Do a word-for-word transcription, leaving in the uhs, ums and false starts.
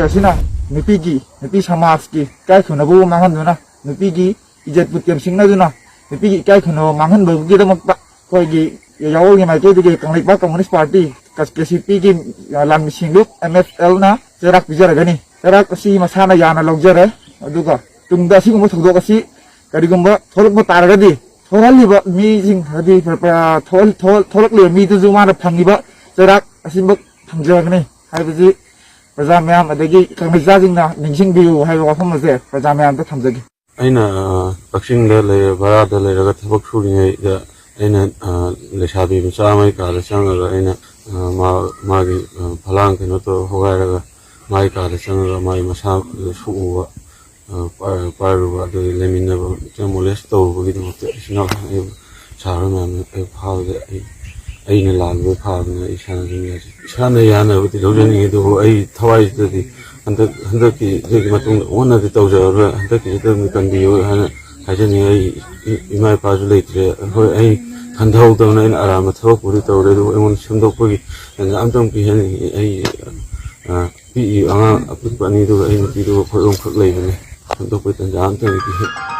ꯑꯁꯤꯅ ꯅꯨꯄꯤꯒꯤ, ꯅꯨꯄꯤ ꯁꯃꯥꯖꯀꯤ ꯏꯀꯥꯏ ꯈꯨꯝꯅꯕꯕꯨ ꯃꯥꯡꯍꯟꯗꯨꯅ, ꯅꯨꯄꯤꯒꯤ ꯏꯖꯠꯄꯨ ꯇꯦꯝꯁꯤꯡꯅꯗꯨꯅ, ꯅꯨꯄꯤꯒꯤ ꯏꯀꯥꯏ ꯈꯨꯝꯅꯕ ꯃꯥꯡꯍꯟꯕꯒꯤꯗꯃꯛꯇ ꯑꯩꯈꯣꯏꯒꯤ ꯌꯥꯑꯣꯡꯒꯤ ꯃꯥꯏꯀꯩꯗꯒꯤ Kangleipak communist party, K C ꯄꯤꯒꯤ ꯂꯥꯟꯃꯤ ꯁꯤꯡꯂꯨꯞ, ꯑꯦꯝ ꯑꯦꯐ ꯑꯦꯜꯅ ꯆꯩꯔꯥꯛ ꯄꯤꯖꯔꯒꯅꯤ꯫ ꯆꯩꯔꯥꯛ ꯑꯁꯤ ꯃꯁꯥꯅ ꯌꯥꯅ ꯂꯧꯖꯔꯦ꯫ ꯑꯗꯨꯒ ꯇꯨꯡꯗ ꯑꯁꯤꯒꯨꯝꯕ ꯊꯧꯗꯣꯛ ꯑꯁꯤ ꯀꯔꯤꯒꯨꯝꯕ ꯊꯣꯛꯂꯛꯄ ꯇꯥꯔꯒꯗꯤ, ꯊꯣꯛꯍꯜꯂꯤꯕ ꯃꯤꯁꯤꯡ, ꯍꯥꯏꯗꯤ, ꯊꯣꯛꯍꯜ-, ꯊꯣꯛꯍꯜ-, ꯊꯣꯛꯂꯛꯂꯤꯕ ꯃꯤꯗꯨꯁꯨ ꯃꯥꯅ ꯐꯪꯉꯤꯕ ꯆꯩꯔꯥꯛ ꯑꯁꯤꯃꯛ ꯐꯪꯖꯒꯅꯤ ꯍꯥꯏꯕꯁꯤ ꯄ꯭ꯔꯖꯥ ꯃꯌꯥꯝ ꯑꯗꯒꯤ ꯀꯪꯂꯩꯆꯥꯁꯤꯡꯅ ꯅꯤꯡꯁꯤꯡꯕꯤꯌꯨ ꯍꯥꯏꯕ ꯋꯥꯐꯝ ꯑꯁꯦ ꯄ꯭ꯔꯖꯥ ꯃꯌꯥꯝꯗ ꯊꯝꯖꯒꯦ꯫ ꯑꯩꯅ, ꯑ, ꯀꯛꯆꯤꯡꯗ ꯂꯩꯔ-, ꯚꯔꯥꯗ ꯂꯩꯔꯒ ꯊꯕꯛ ꯁꯨꯔꯤꯉꯩꯗ ꯑꯩꯅ, ꯑ, ꯂꯩꯁꯥꯕꯤ ꯃꯆꯥ ꯑꯃꯒꯤ ꯀꯥꯗ ꯆꯪꯉꯒ ꯑꯩꯅ, ꯑ, ꯃꯥ-, ꯃꯥꯒꯤ, ꯑ, ꯐꯂꯥꯡ ꯀꯩꯅꯣ ꯇꯧꯔ ꯍꯣꯒꯥꯏꯔꯒ ꯃꯥꯒꯤ ꯀꯥꯗ ꯆꯪꯉꯒ ꯃꯥꯒꯤ ꯃꯁꯥ ꯁꯣꯛꯎꯕ, ꯑ, ꯄꯥꯏ-, ꯄꯥꯏꯔꯨꯕ, ꯑꯗꯨꯒꯤ ꯂꯩꯃꯤꯟꯅꯕ ꯃꯣꯂꯦꯁ ꯇꯧꯔꯨꯕꯒꯤꯗꯃꯛꯇ ꯏꯆꯤꯟ ꯏꯅꯥꯎ ꯑꯩꯕꯨ ꯁꯥꯔ ꯃꯌꯥꯝꯅ ꯑꯩ ꯐꯥꯕꯗ ꯑꯩ, ꯑꯩꯅ ꯂꯥꯟꯕ ꯐꯥꯕꯅ ꯑꯩ ꯏꯁꯥꯅ ꯑꯗꯨꯝ ꯌꯥꯖꯩ꯫ ꯏꯁꯥꯅ ꯌꯥꯅꯕꯗꯤ ꯂꯧꯖꯅꯤꯡꯉꯤ, ꯑꯗꯨꯕꯨ ꯑꯩ ꯊꯋꯥꯏꯁꯤꯗꯗꯤ ꯍꯟꯗꯛ, ꯍꯟꯗꯛꯀꯤ, ꯁꯤꯒꯤ ꯃꯇꯨꯡꯗ ꯑꯣꯟꯅꯗꯤ ꯇꯧꯖꯔꯔꯣꯏ꯫ ꯍꯟꯗꯛꯀꯤꯁꯤꯗ ꯑꯗꯨꯝ ꯀꯟꯕꯤꯌꯨ ꯍꯥꯏꯅ ꯍꯥꯏꯖꯅꯤꯡꯉꯤ꯫ ꯑꯩ ꯏ-, ꯏꯃꯥ ꯏꯄꯥꯁꯨ ꯂꯩꯇ꯭ꯔꯦ꯫ ꯍꯣꯏ, ꯑꯩ ꯈꯟꯊꯍꯧꯗꯕꯅ ꯑꯩꯅ ꯑꯔꯥꯟꯕ ꯊꯕꯛꯄꯨꯗꯤ ꯇꯧꯔꯦ, ꯑꯗꯨꯕꯨ ꯑꯩꯉꯣꯟꯗ ꯁꯦꯝꯗꯣꯛꯄꯒꯤ ꯇꯥꯟꯖꯥ ꯑꯝꯇꯪ ꯄꯤꯍꯟꯅꯤꯡꯉꯤ꯫ ꯑꯩ, ꯑ, ꯄꯤꯛꯏ ꯑꯉꯥꯡ ꯑꯄꯤꯛꯄ ꯑꯅꯤꯗꯨꯒ ꯑꯩ ꯅꯨꯄꯤꯗꯨꯒ ꯑꯩꯈꯣꯏ ꯑꯍꯨꯝꯈꯛ ꯂꯩꯕꯅꯦ꯫ ꯁꯦꯝꯗꯣꯛꯄꯒꯤ ꯇꯥꯟꯖꯥ ꯑꯝꯇꯪ ꯄꯤꯍꯟ-